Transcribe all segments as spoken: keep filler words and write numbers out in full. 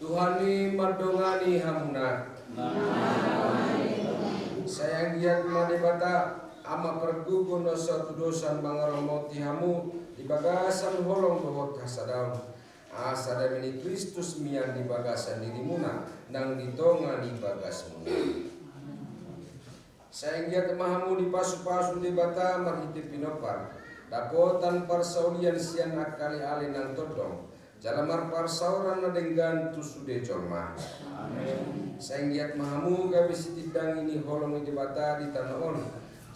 Tuhan i mandongani hamuna. Sai anggiat ma Debata, Ama pargogo na so hatudosan mangaramoti hamu di bagasan holong dohot hasadaon, asa dame ni Kristus mian di bagasan dirimuna nang di tonga ni bagasmuna. Sai anggiat ma hamu dipasupasu Debata marhite pinompar, dapotan parsaulian sian angka aleale nang tondong, jala marparsaoran na denggan tu sude jolma. Amen. Sai anggiat ma hamu gabe sitindangi ni holong ni Debata di tano on,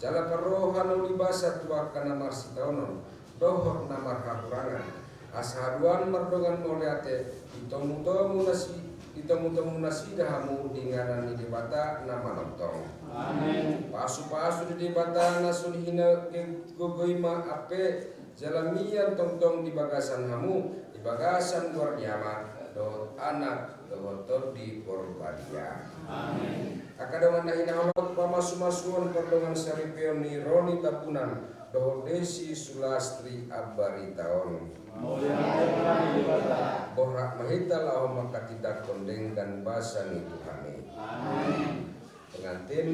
jala parroha na uli basa tu angka na marsitaonon dohot na marhahurangan, asa haduan mardongan mauliate di tomutomu nasi-, di tomutomu nasida hamu di inganan ni Debata na manongtong. Amen. Pasupasu ni Debata na so hinagogo i ma ampe jala mian tongtong di bagasan hamu, di bagasan goar ni Ama dohot Anak dohot Tondi Porbadia. Amen. Angka dongan na hinaholongan, pamasumasuon pardongan saripeon ni Roni Tambunan dohot Desi Sulastri Ambarita on. Mauliate ma di Debata. Borhat ma hita laho manghatindanghon denggan basa ni Tuhan i. Amen. Pengantin.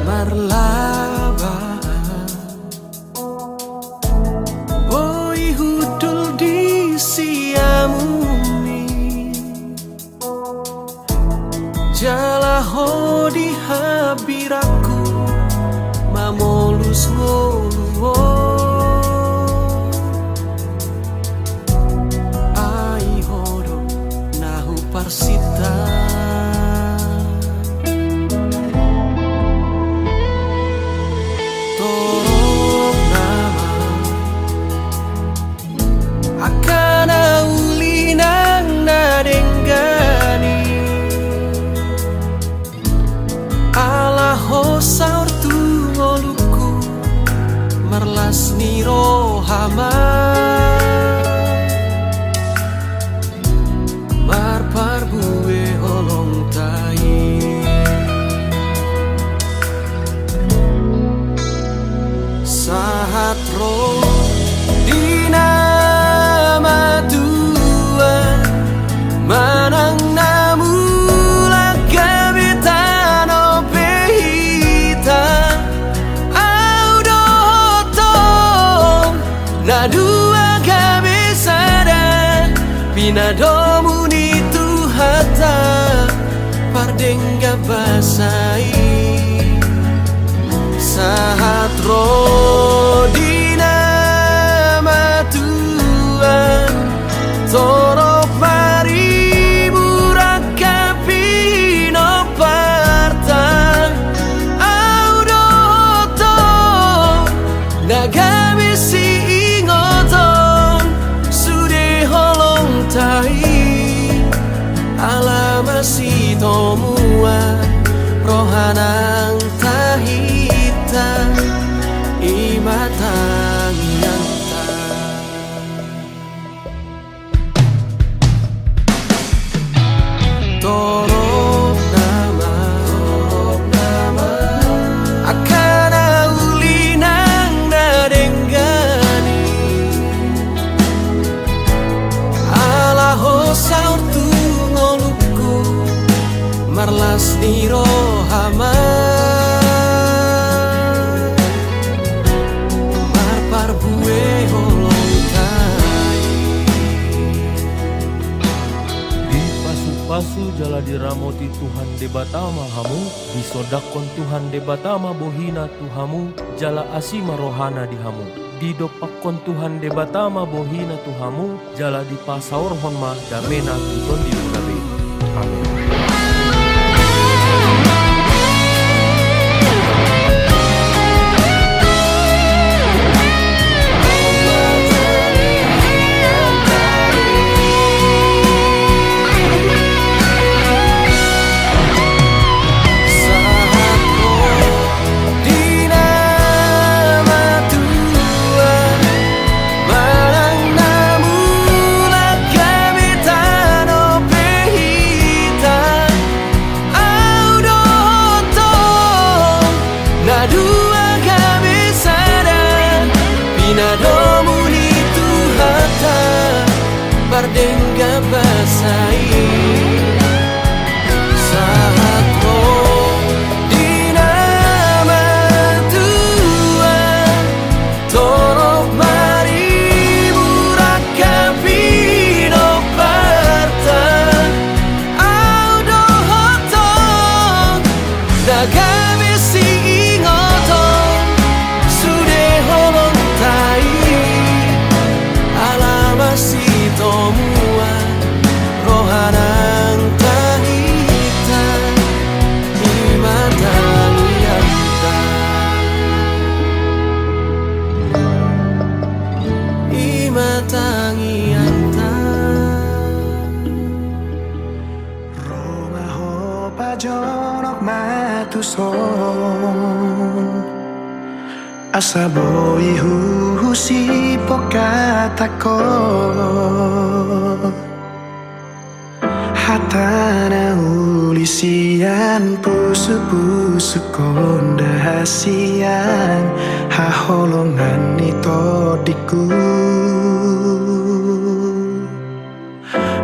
Marlaba boi hundul di siamun i, jala ho di hambirangku mamolus ngolu on. Ai ho do na huparsinta. Torop nama angka na uli nang na denggan i. Ala ho saor tu ngolungku marlas ni roha ma marparbue holongta i. Sahat ro di na matua manang na mulak gabe tano pe hita, au dohot ho na dua gabe sada, pinadomu ni Tuhanta pardenggan basa i. Sahat ro di na matua torop maribur angka pinomparta, au dohot ho na gabe siingoton sude holongta i. Ala masitomuan roha nang tahinta i Las ni roha ma marparbue holongta i. Dipasupasu jala diramoti Tuhan Debata ma hamu, disondangkon Tuhan Debata ma bohina tu hamu, jala asi ma rohana di hamu. Didompakkon Tuhan Debata ma bohina tu hamu, jala dipasaorhon ma damena tu tondimuna be. Amen. Sahat ho di na matua, manang na mulak gabe tano pe hita, ahu dohot ho na dua gabe sada, pinadomu ni Tuhanta mardenggan basa i. Sahat ho di na matua, torop ma di murangkap pinomparta, ahu dohot ho na gabe siingoton sude holongta i, ala masitomuan roha nang tangiangta, i ma tangiangta, i ma tangiangta. Ro ma ho pajonok ma tuson, asa boi huhusip ho hatangkon. Hata na uli sian pusupusukon da hasian haholongan ni tondingku.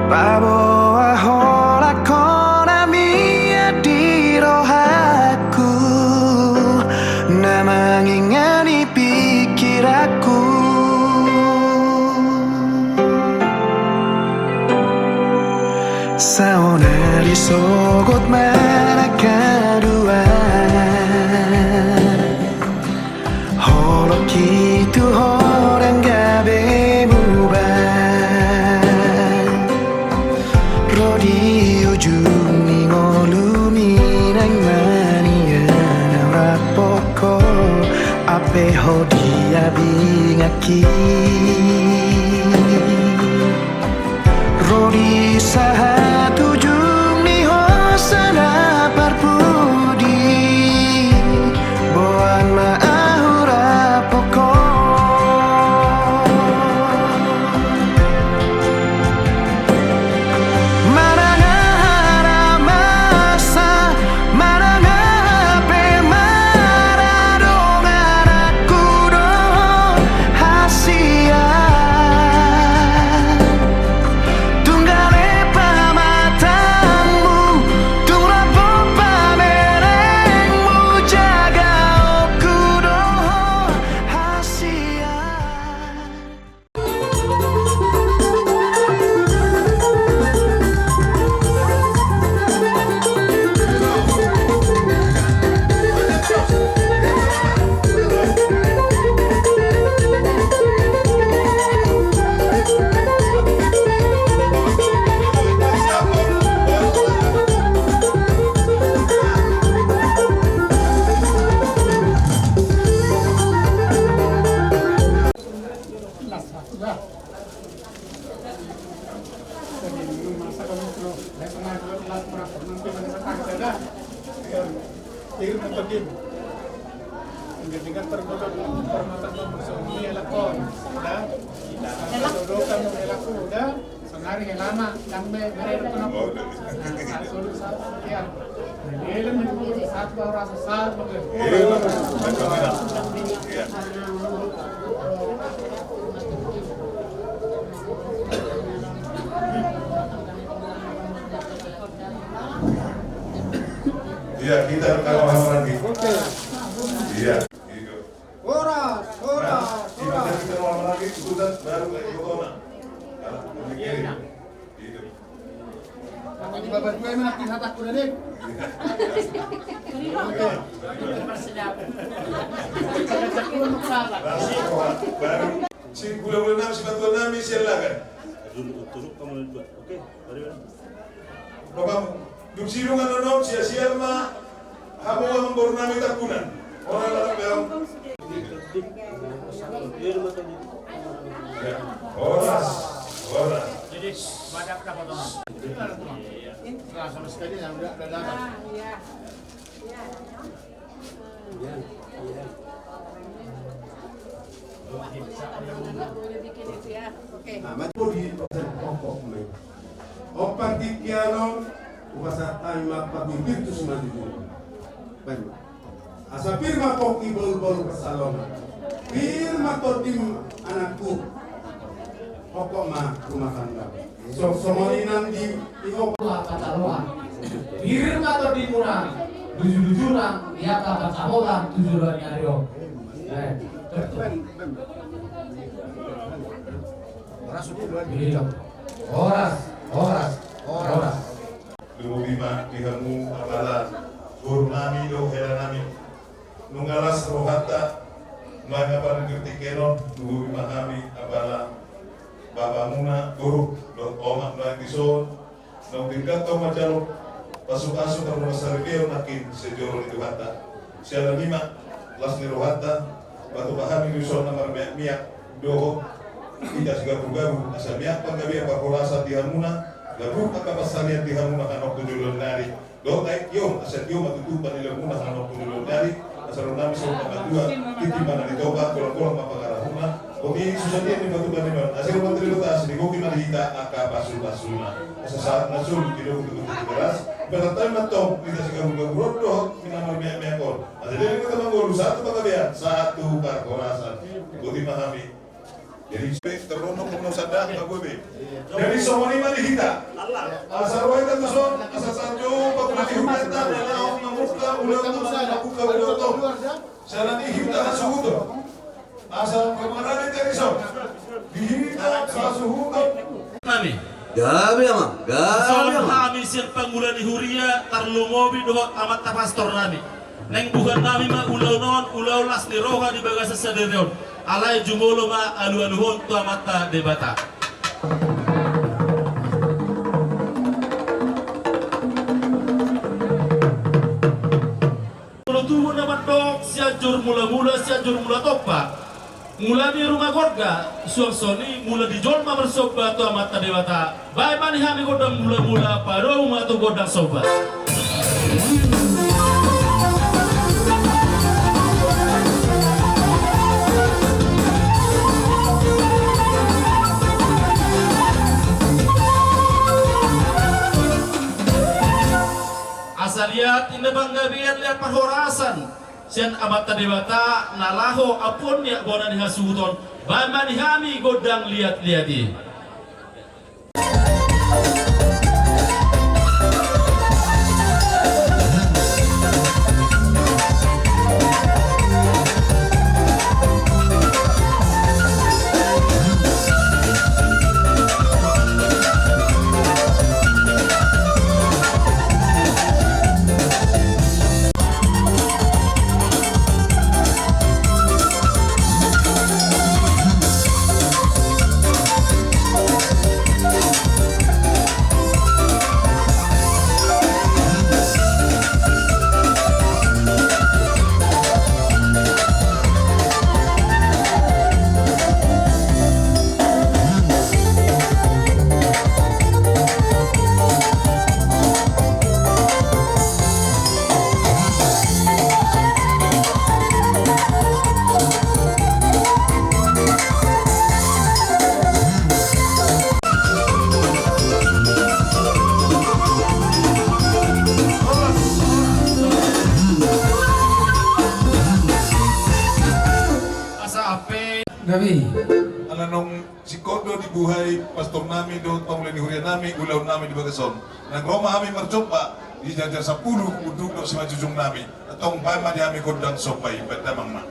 Paboa ho lakon amian di rohangku, na mangingani pingkiranku. Saonari sogot ma na kadua, holongki tu ho ndang gabe muba. Ro di ujung ni ngolumi nang manian au rapoko, ampe ho di abingaki. Ro di sahat ujung ni hosana parpudi, boan ma ahu rapoko. Manang aha na masa, manang aha pe maradong, anakku do hasian. Tung gale pamatangmu, tung rap pamerengmu, jagaonku do hasian. Sonari helana, kan me, mere itu nama. Nah, satu, satu, ya. Ini satu, rasa satu, Iya, kita kalau lagi. Iya, gitu. Horas, horas, nah, horas. Kita kalau lagi, udah baru kayak corona. Kalau mikirin. Gitu. Apa di baba dua yang nanti hatak udah deh? Oke. Baru. Si gula-gula nami, si batuan nami, si alagan. Dulu turut kamu dua. Oke, mari, mari. Bapak, dung sidung annon, sia-sia ma hamu amangboru nami Tampunan. Ora lalap beam. Ya, horas, horas. Jadi, pada apa potong? Nah, sama sekali yang udah, udah datang. Ah, iya. Iya. Nah, mati di pokok mai. Ompat tingki anon, upasahat hami ma patuhi Virtus Manjujung. Baik. Asa pir ma pongki bahul-bahul pansalongan. Pir ma tondim anakku. Pokok ma rumah tangga. So, songon i nang di, di opa pataroan. Pir ma tondim muna, bujur-bujuran, di angka pansamotan tu joloan ni ari on. Eh, betul. Iya. Horas, horas, horas. Lumobi ma di hamu apala boru nami dohot hela nami. Nunga las rohanta, mangapan gertik enon, lumobi ma hami apala bapamuna, boru, dohot omak nuaeng dison, naung denggan tong manjalo pasu-pasu parrohasaripeon nangkin sian joro ni Tuhanta. Siala ni i ma las ni rohanta, patupa hami dison na marmiak-miak dohot hita sigabu-gabu, asa miak panggabean parhorasan di hamuna, gabu angka pansarian di hamuna hanompu joloan ni ari. Dohot aek i on, asa tio ma tutu panilehonmuna hanompu joloan ni ari, asa ro nami songon na matua, tingki ma na nitopa, golang-golang ma pangarahutna, boti susa dia ni patupa ni ma, asa ro ma tiri bota, asa digohi ma di hita angka pasu-pasuna. Asa sahat na solu, tilogu tu gunung Tigaras, ipasahat hami ma tong, di hita sigabu-gabu on dohot, di na marmiak-miak on. Asa dia ni kota manggolu, sahat tu panggabean, sahat tu parhorasan. Boti ma hami. Jadi, terrono kono sada, nggak boleh. Jadi, songon i ma di hita. Asa ro hita tuson, asa sajo, pangula ni huria ta, asa mambuka, ulaon ta, mambuka, ulaon ta. Siala ni i hita hasuhuton. Asa pangula ni huria ta dison. Di hita hasuhuton. Nami. Gabe, Amang. Gabe, Amang. Songon hami sian pangula ni huria, tarlumobi dohot amanta pastor nami. Naeng buhan nami ma ulaon on, ulaon las ni roha di bagasan sadari on. Alai jumolo ma alu-aluhon tu Amanta Debata. Molo tubu na mandok Sianjur Mula-mula, Sianjur Mula Tompa. Mula ni ruma gorga, suang songon i mula ni jolma marsomba tu Amanta Debata, baen ma di hami gondang mula-mula, padomu ma tu gondang somba. Asa liat inna panggabean, liat parhorasan. Sian Amanta Debata na laho ampuon ni bona ni hasuhuton, baen ma di hami gondang liat-liat i. Asa ape? Gabe. Ala nung singkop do dibuhai pastor nami dohot pangula ni huria nami, ulaon nami di bagas on. Nang ro ma hami marjompa, Di jajar sampulu unduk dohot simanjujung nami. Antong baen ma di hami gondang somba i, baen damang ma.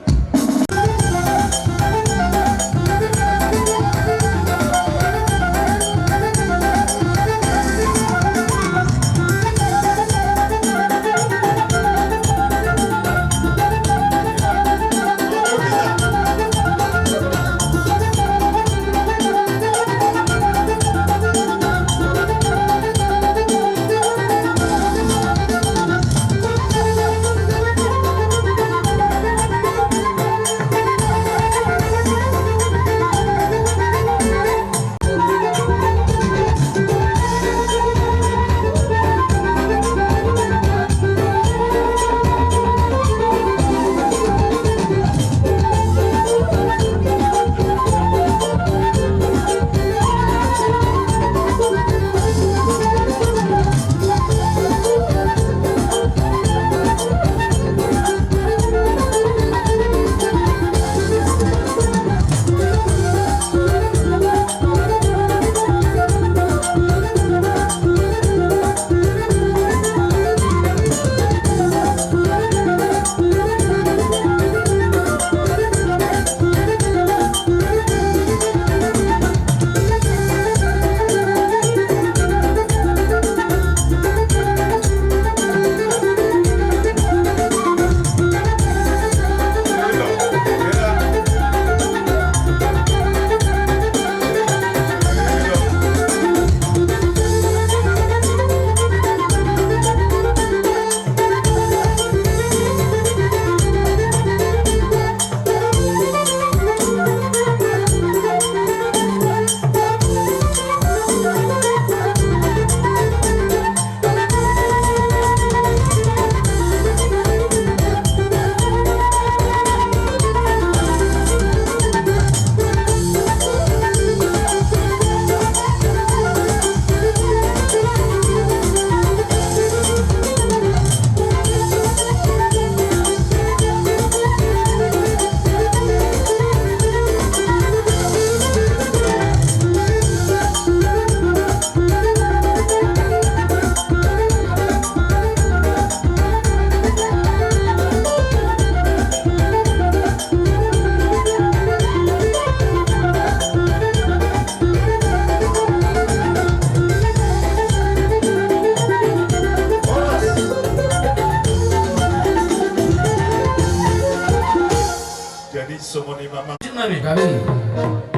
Jadi songon i ma amang. Nami. Gabe.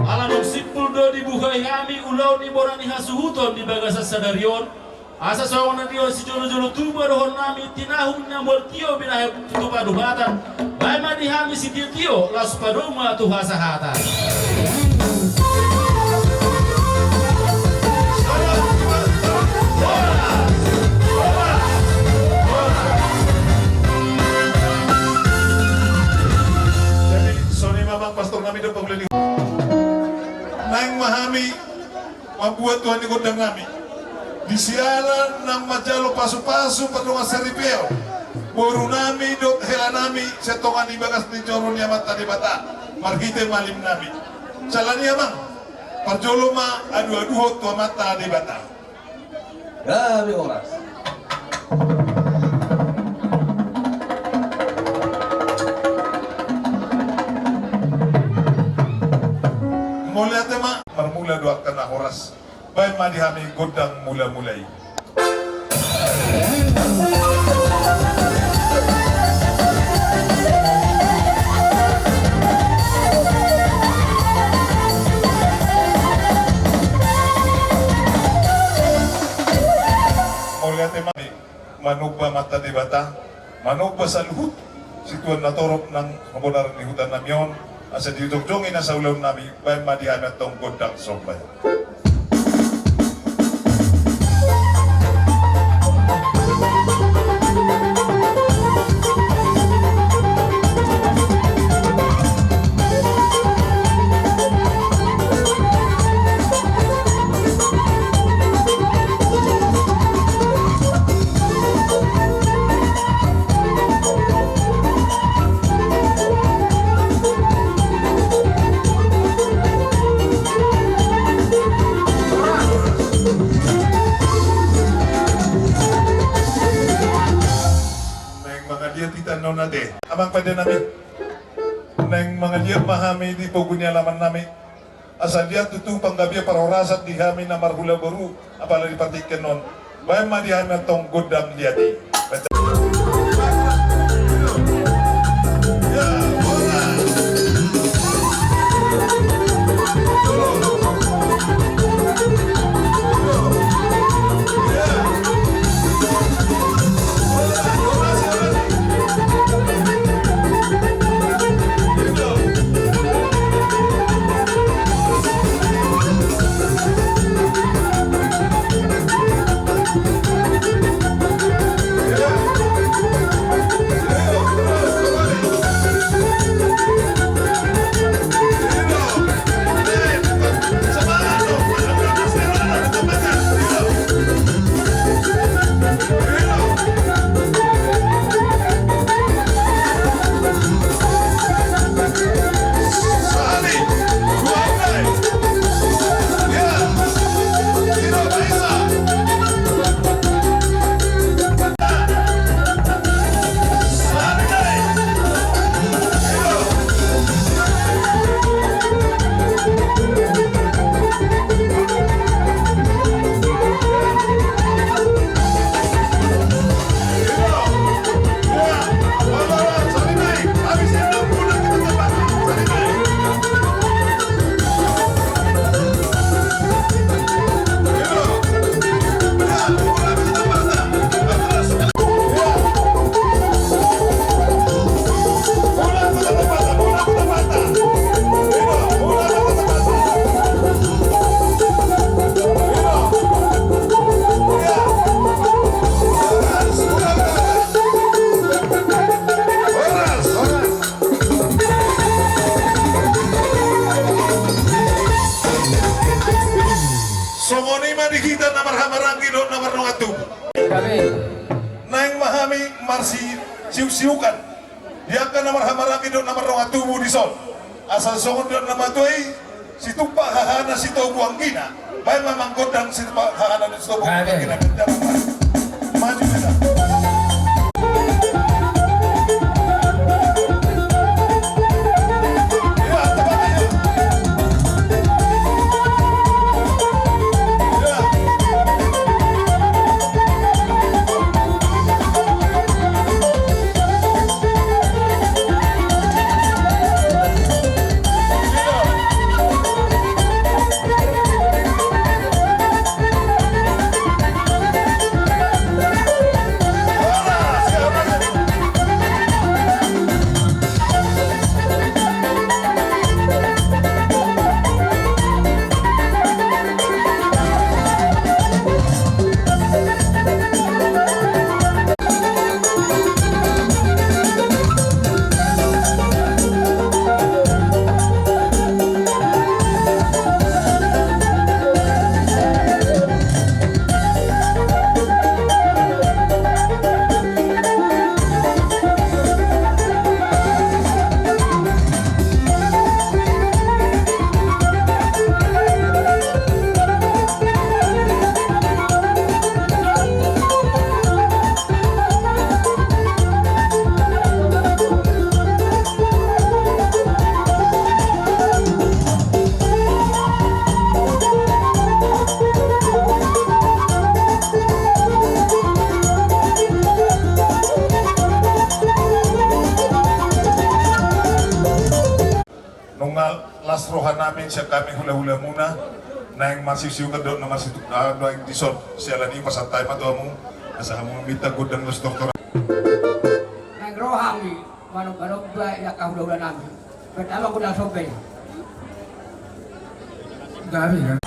Ala dung simpul do dibuhai hami ulaon ni bona ni hasuhuton di bagasan sadari on. Asa songon na nidok ni sijolojolo tubu dohonon nami, tinahu na mual tio binahen tu padupatan. Baen ma di hami sitiotio laos padomu ma tu hasahatan. Jadi songon i ma amang pastor nami dohot pangula ni. Naeng ma hami mambuat tuhan ni gondang nami. Di siala naung manjalo pasupasu pardongan saripeon boru nami dohot hela nami sian tonga ni bagas ni joro ni Amanta Debata marhite malim nami. Siala ni i amang, parjolo ma aduaduhon tu Amanta Debata. Gabe horas. Mauliate ma. Marmula do angka na horas. Baen ma di hami gondang mulamula i. Mauliate ma. Manomba Amanta Debata, manomba saluhut situan na torop nang habonaran ni huta nami on, asa dijongjongi nasa ulaon nami, baen ma di hami antong gondang somba i. Di tanona te, amang pande nami. Naeng mangaliat ma hami di pogu ni alaman nami. Asa liat tutu panggabean parhorasan di hami na marhula boru, apala di partingkian on. Baen ma di hami antong gondang liat i. Songon i ma di hita na marhahamaranggi dohot na mardongan tubu. Naeng ma hami marsi-, siuk-siukan di angka na marhahamaranggi dohot na mardongan tubu dison. Asa songon didok na matua i, situmpak hahana sitogu anggina. Baen ma manggondang situmpak hahana sitogu anggina. Maju hita. Nunga las roha nami sian hami hula-hula muna, naeng marsiuk-siuk dohot na marsituk, ah, dohot dison, siala ni i pasahat hami ma tu hamu, asa hamu minta gondang dos tortor. Naeng ro hami manomba-nomba i angka hula-hula nami. Pertama gondang somba i. Gabe, gabe.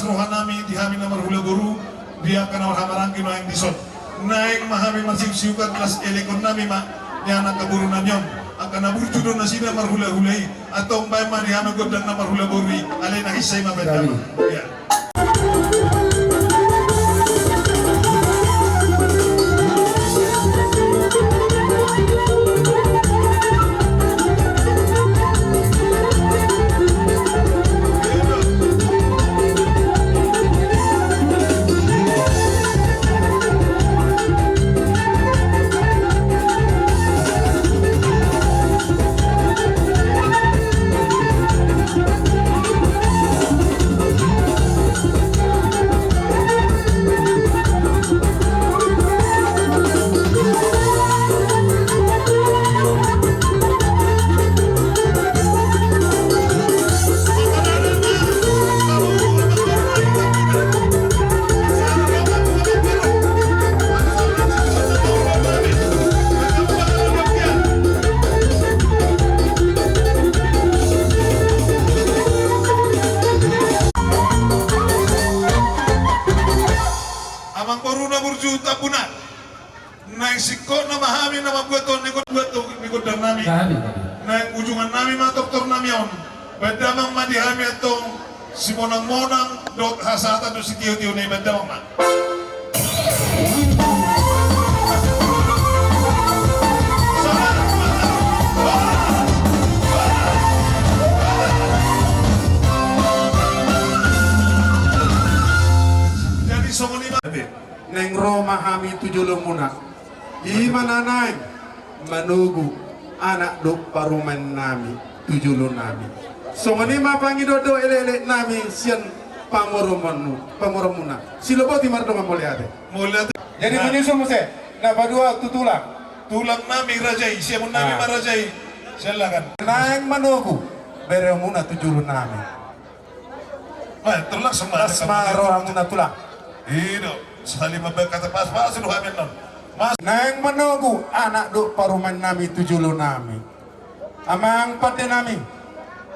rohanami di hami na marhula boru, di angka na marhahamaranggi nuaeng dison. Naeng ma hami marsiuksiukan las elekonnami ma di anak boru nami on. Angka na burju do nasida marhulahula i, antong baen ma di hami gondang na marhula boru i, alai na hinsa i ma baen hami. Ia. Amangboru na burju Tambunan. Naeng singkop nama hami na mambuat on ni gondang nami. Naeng ujungan nami ma tortor nami on. Baen damang ma di hami antong simonang-monang dohot hasahatan dohot sitiotio na i, baen damang ma. Jadi songon i ma. Naeng ro ma hami tu jolomuna. I ma na naeng manogu anak dohot parumaen nami tu jolo nami. Songon i ma pangidoan dohot elekelek nami sian pangoromon, pangoromuna. Siloboti mardongan mauliate. Mauliate. Jadi menyusul muse na paduahon tu tulang. Tulang nami raja i, siamun nami ma raja i. Silakan. Naeng manogu beremuna tu jolo nami. Las ma rohamuna tulang. I do, sahali mambaen hata pasu-pasu do hami annon. Naeng manogu anak dohot parumaen nami tu jolo nami. Amang pande nami,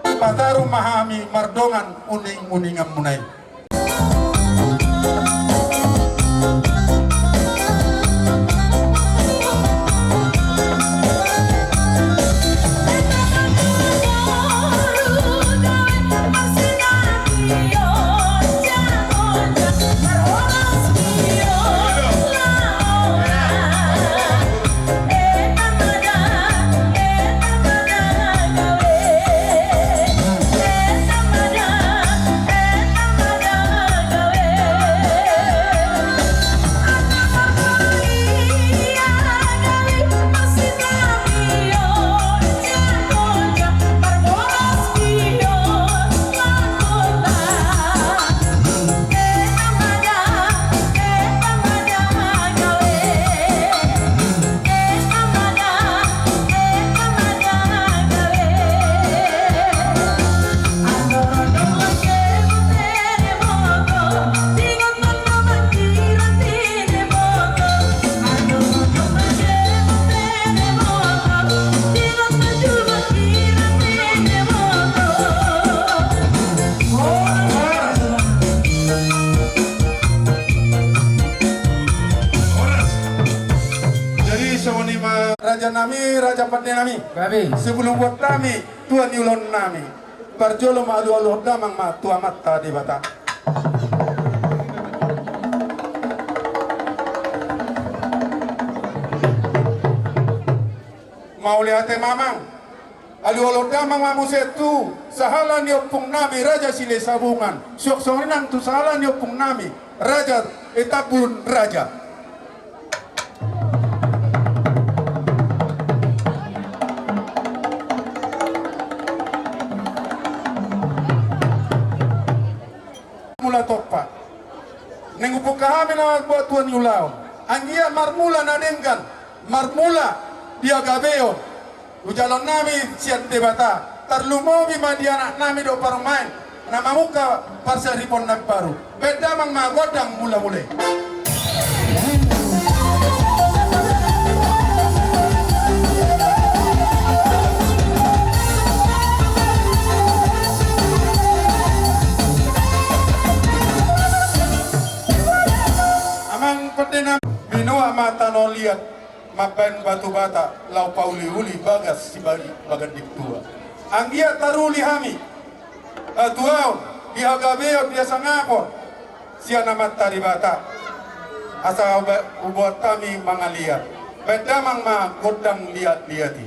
pataru ma hami mardongan uning-uninganmuna i. Horas. Jadi songon i ma raja nami, raja pande nami. Gabe. Sebelum buat nami, tua ni ulaon nami. Parjolo ma alualuhon damang ma tu Amanta Debata. Mauliate ma amang. Alualuhon damang ma muse tu sahala ni ompung nami Raja Silesabungan. Suang songon i nang tu sahala ni ompung nami Raja Etambun Raja. Mula tompa. Naeng hubuka hami na mambuat tua ni ulaon. Anggiat marmula na denggan, marmula di hagabeon. Hujalo nami sian Debata, tarlumobi ma di anak nami dohot parumaen na mamungka parsaripeon na baru. Baen damang ma gondang mula-mula i. Sinuan ma tano liat mambahen batu bata laho pauli-uli bagas si Baganding Tua. Anggiat taruli hami hatuaon di hagabeon, di hasangapon sian Amanta Debata. Asa huba-, huboan hami mangaliat. Bahen damang ma gondang liat-liat i.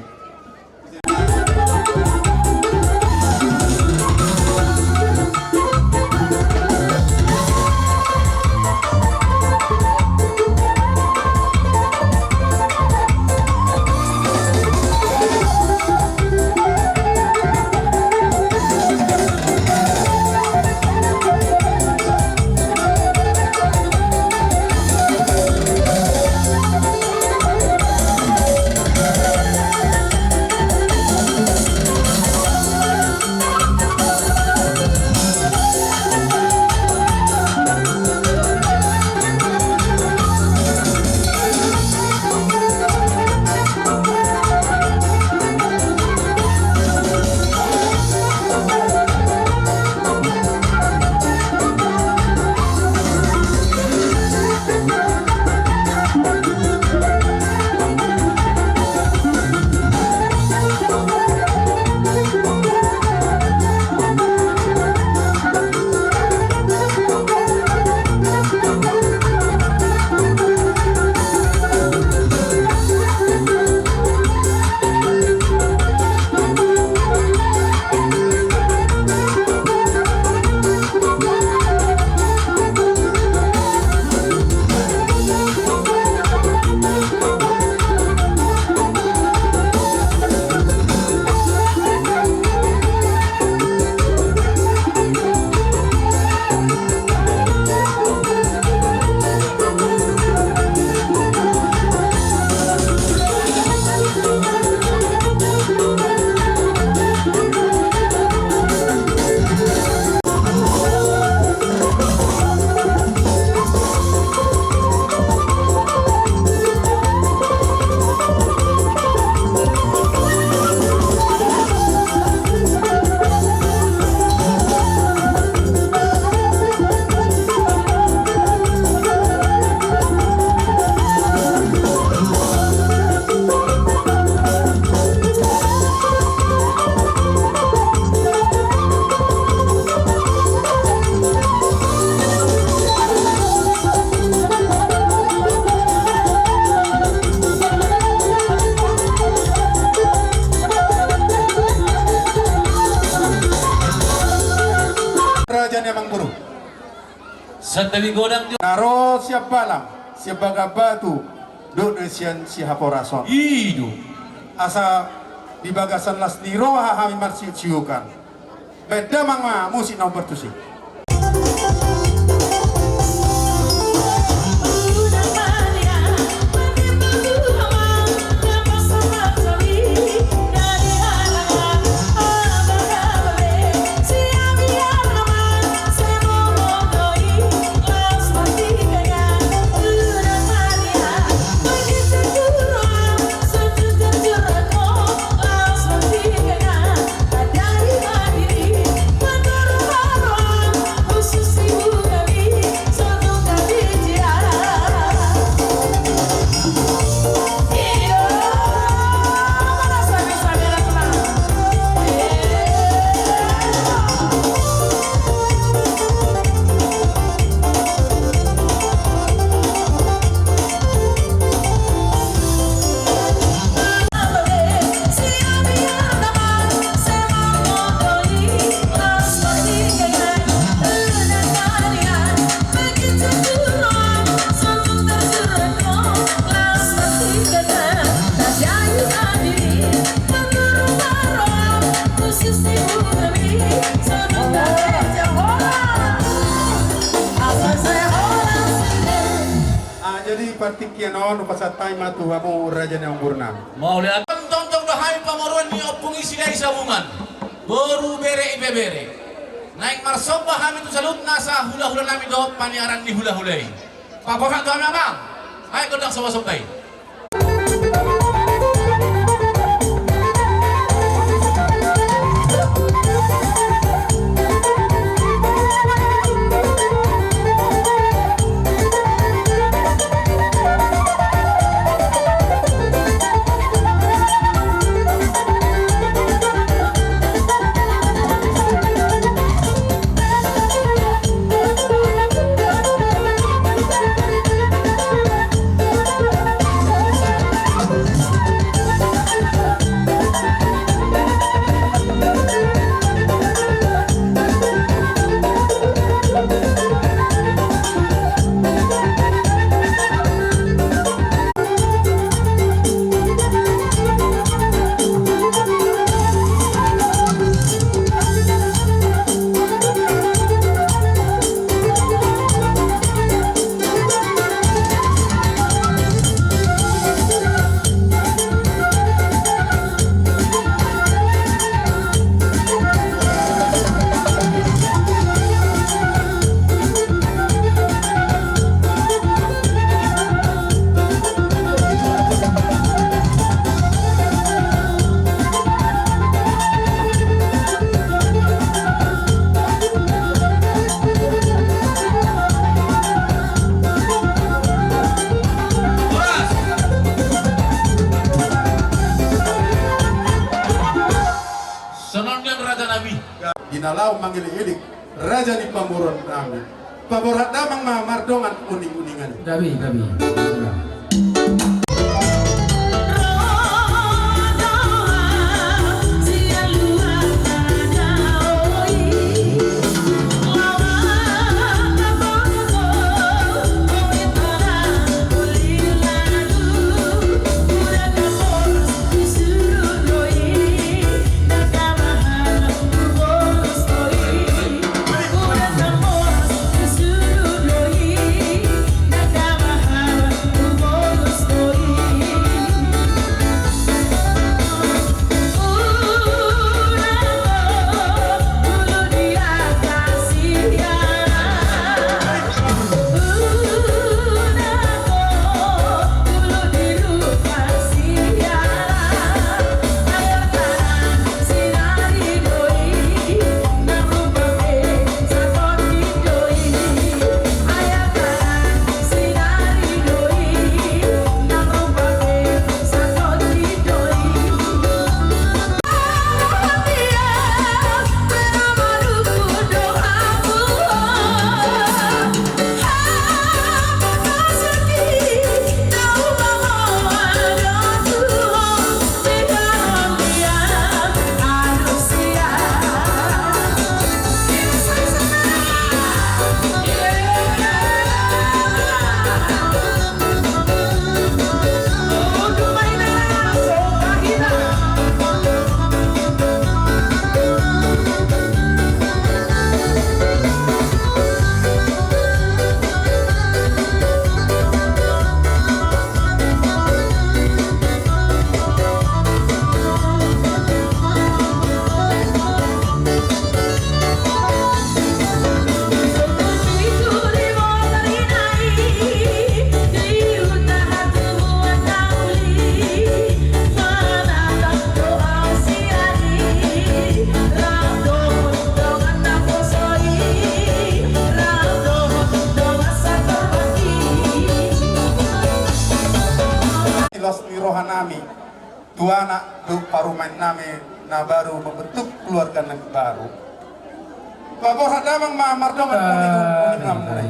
Raja ni amangboru. Santabi godang jo. Na ro sian Balang, sian Bagan Batu, dohot sian Sihaporason. I do. Asa di bagasan las ni roha hami marsiuksiukan. Bahen damang ma musik na hombar tusi. Ah, jadi partingkian on hupasahat hami ma tu hamu raja ni amangboru nami. Mauliate. Tongtong do hami pamoruon ni ompung i Silahisabungan, boru, bere, ibebere. Naeng marsomba hami tu saluhutna asa hulahula nami dohot paniaran ni hulahula i. Paborhat do hami, amang. Ai gondang sombasomba i. Au mangelek-elek raja ni pamoruon nami. Paborhat damang ma mardongan uning-uningan. Gabe, gabe. Las ni roha nami tu anak dohot parumaen nami na baru membentuk keluarga na baru. Paborhat damang ma mardongan uning-uningan.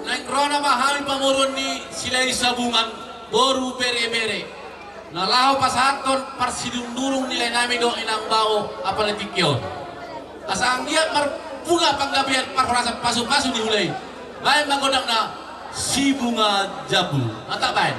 Naeng ro nama hami pamoruon ni Silahisabungan boru Berebere. Na laho pasahathon parsidungdurung ni lae nami dohot inang bao apala tingki on. Asa anggiat marpungu panggabean parhorasan pasupasu ni hulahula i. Baen ma gondangna Si Bunga Jambul. Mantap baen.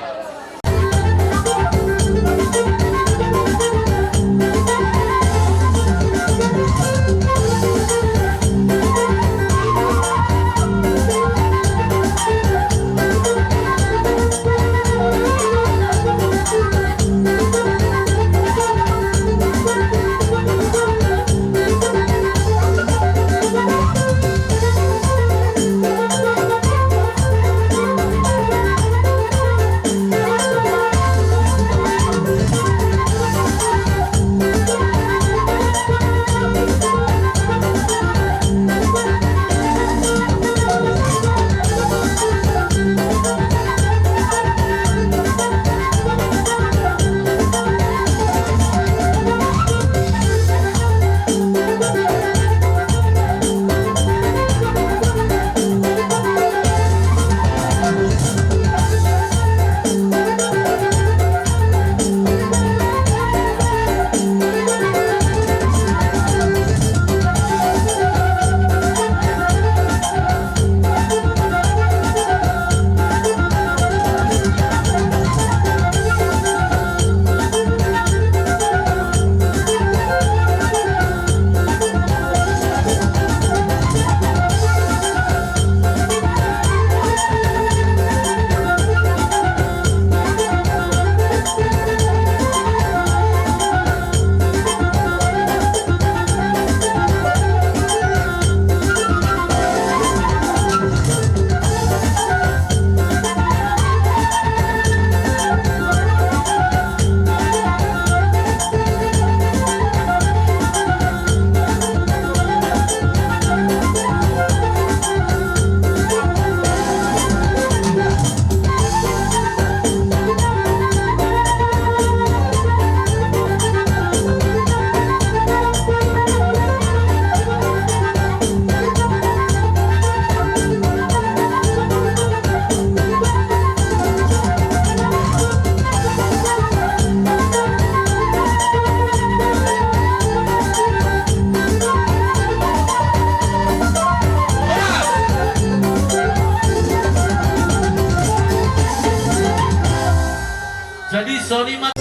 Soniman.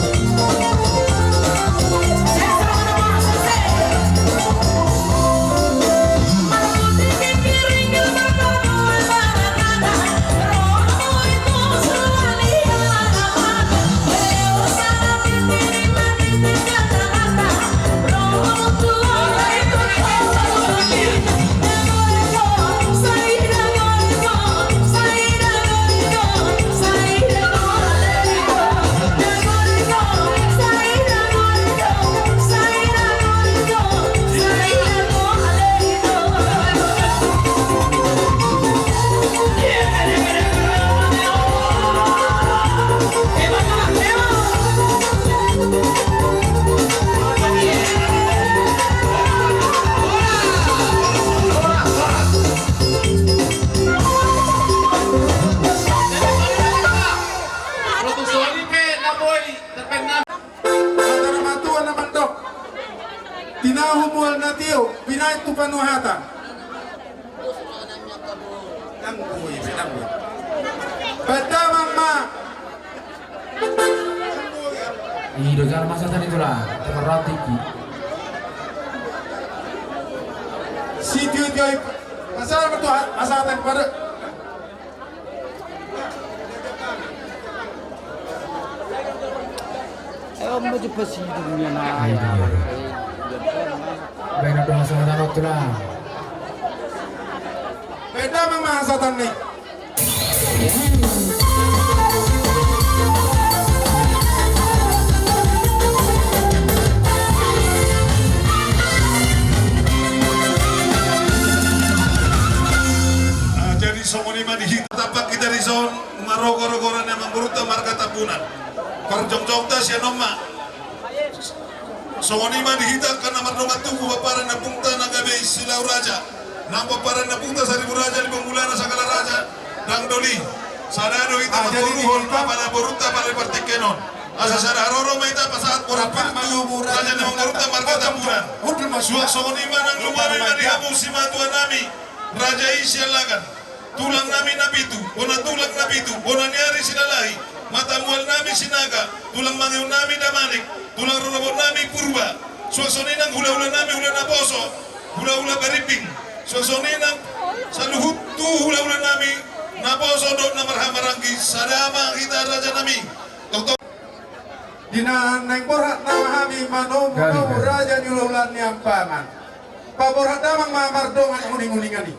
Hata na matua na mandok: Tinahu mual na tio, binahen tu panuhatan. Baen damang ma. I do jala masa tadi tu la, temerati ki. Sitio-tio i, masa na matua, masa tadi pada. Eh, om baju besi dunia na. Baen damang ma hasahatan ni. Ah, jadi songon i ma di hita, tampak hita dison. Nunga ro gora-gora ni amangborunta marga Tambunan. Parjongjongta sian on ma. Songon i ma di hita angka na mardongan tubu, pomparan ni ompungta na gabe i Silau Raja, nang pomparan ni ompungta Saribu Raja, Lima Mulana, Sagala Raja, dang doli. Sada do hita mangkoruhon apala borunta apala di partingkian on. Asa sada haroro ma hita pasahat borat, raja ni amangborunta marga Tambunan. Suang songon i ma nang lumobi ma di hamu simatua nami, raja i Siallagan. Tulang nami na pitu, bona tulang na pitu, bona ni ari Silalahi, mata mual nami Sinaga, tulang mangihut nami Damanik, tulang rorobot nami Purba, suang songon i nang hula-hula nami hula naposo, hula-hula Barimbing, suang songon i nang saluhut tu hula-hula nami naposo dohot na marhahamaranggi, sada ma hita raja nami. Tongtong. Di na naeng borhat nama hami manomu-nomu raja ni hula-hula ni Ampangan. Paborhat damang ma mardongan uning-uningan i.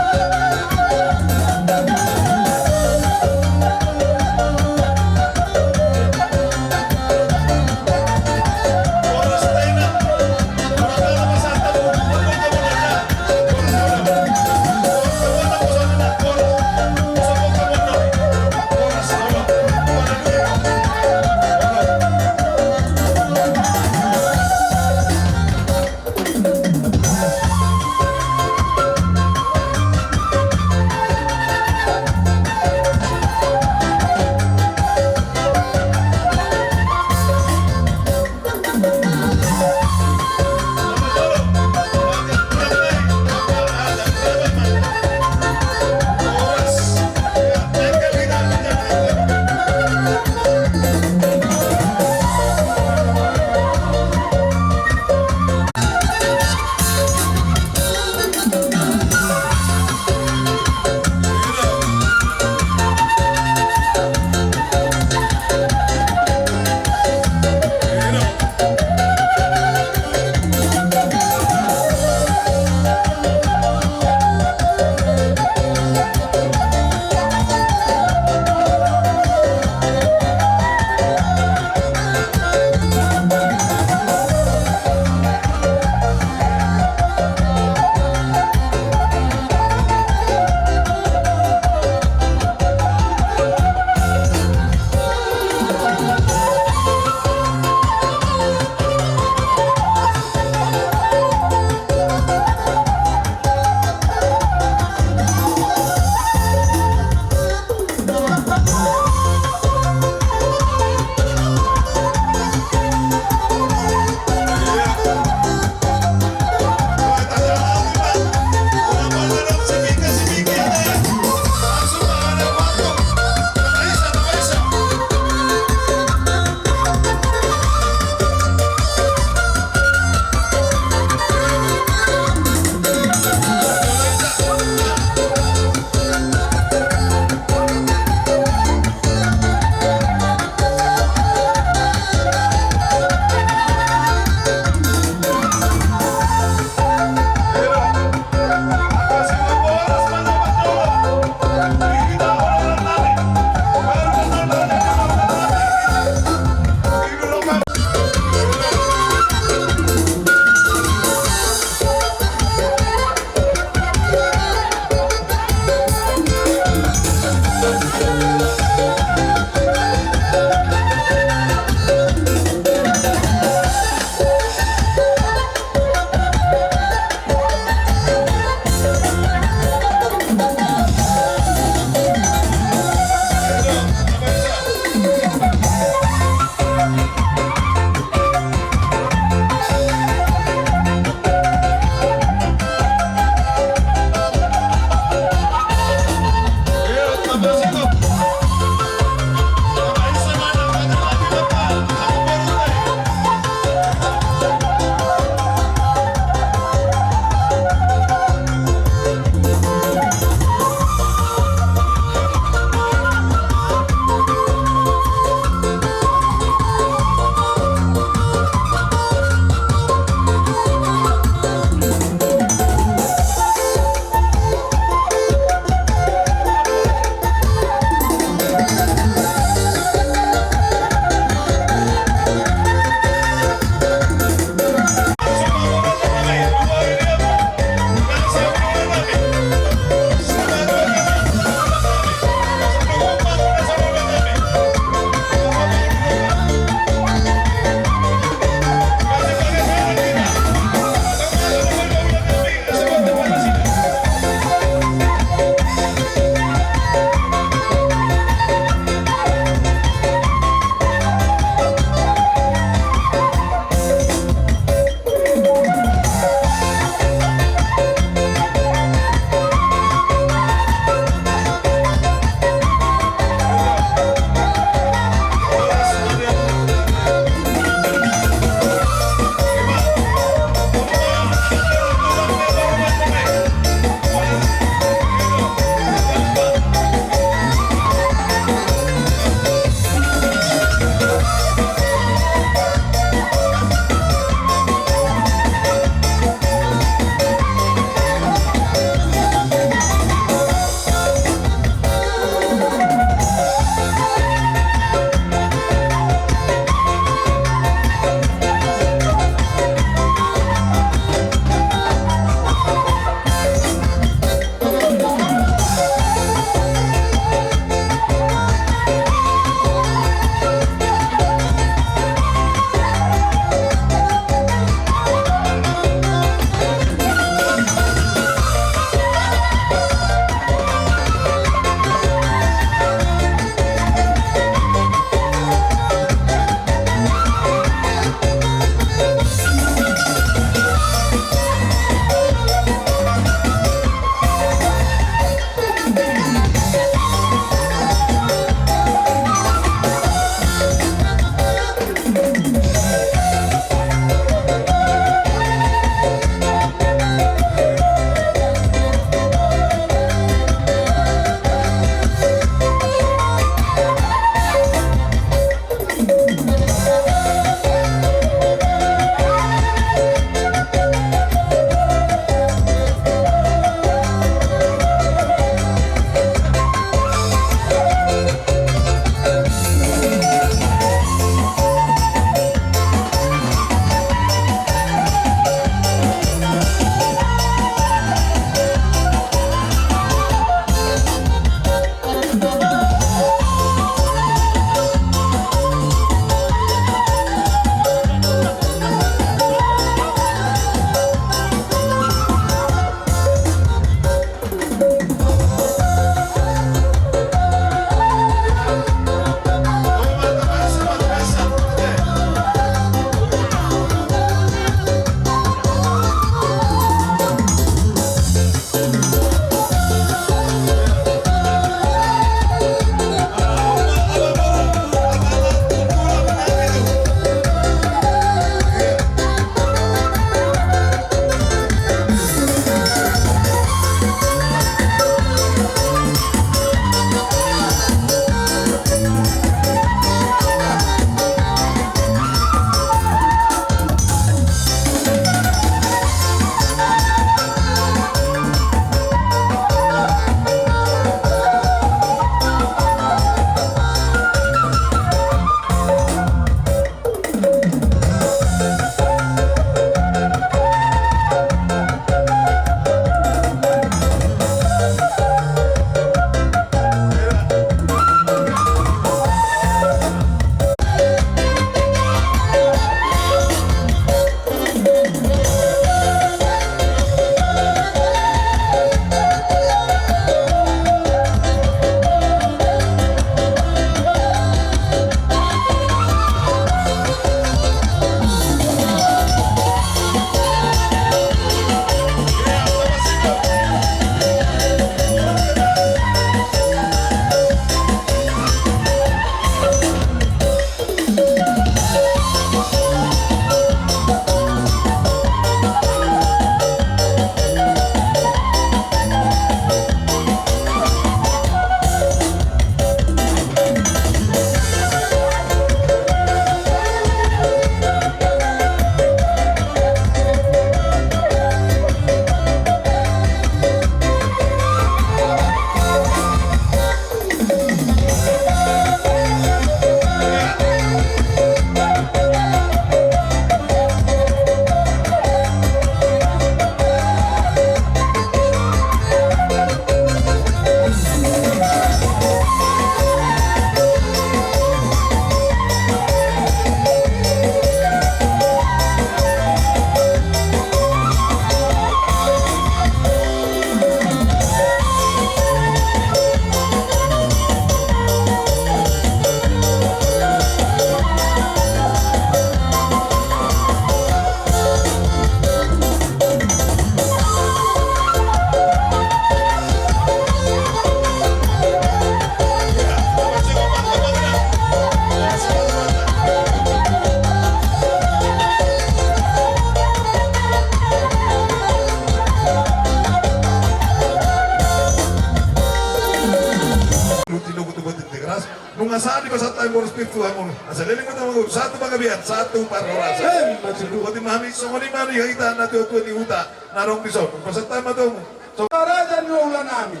Sahat di pasahat hami boru spiritu hamu. Asa leleng ma tu hamu, sahat tu panggabean, sahat tu parhorasan. Emma tutu. Boti ma hami songon i ma di hita na tuatua ni huta na adong dison. Pasahat hami ma tu hamu. Raja ni ulaon nami.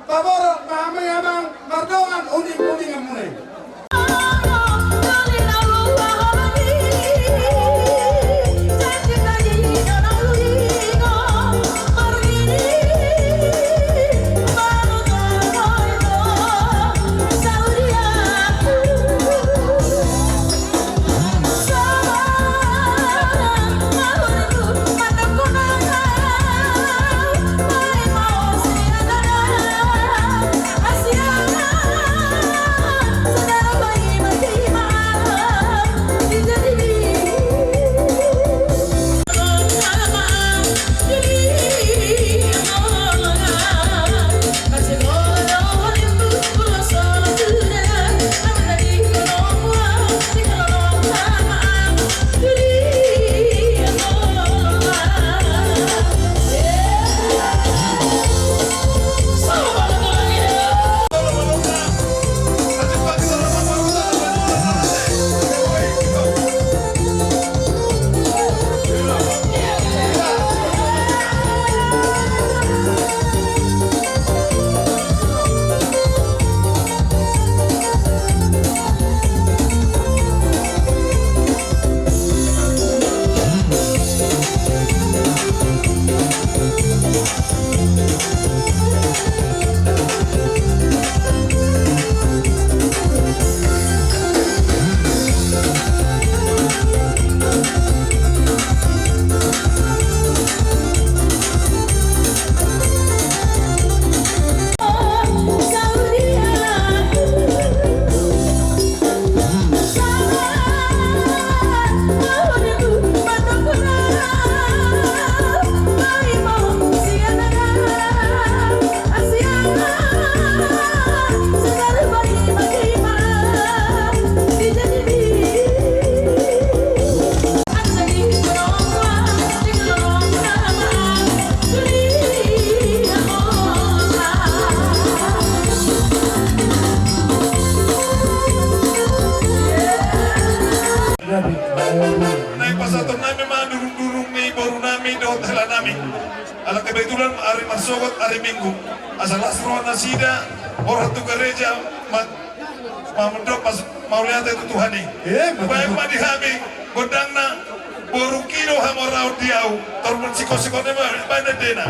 Paborhat ma hami amang mardongan uninguninganmuna i. Naeng pasahaton nami ma durungdurung ni boru nami dohot hela nami. Ala kebetulan ari marsogot ari Minggu. Asa las roha nasida, borhat tu gareja, ma-, mamondok, mauliate tu Tuhan i. Emma tutu. Baen ma di hami gondangna boru Kido hamoraon di au, tormon sikosikon i ma baen endena.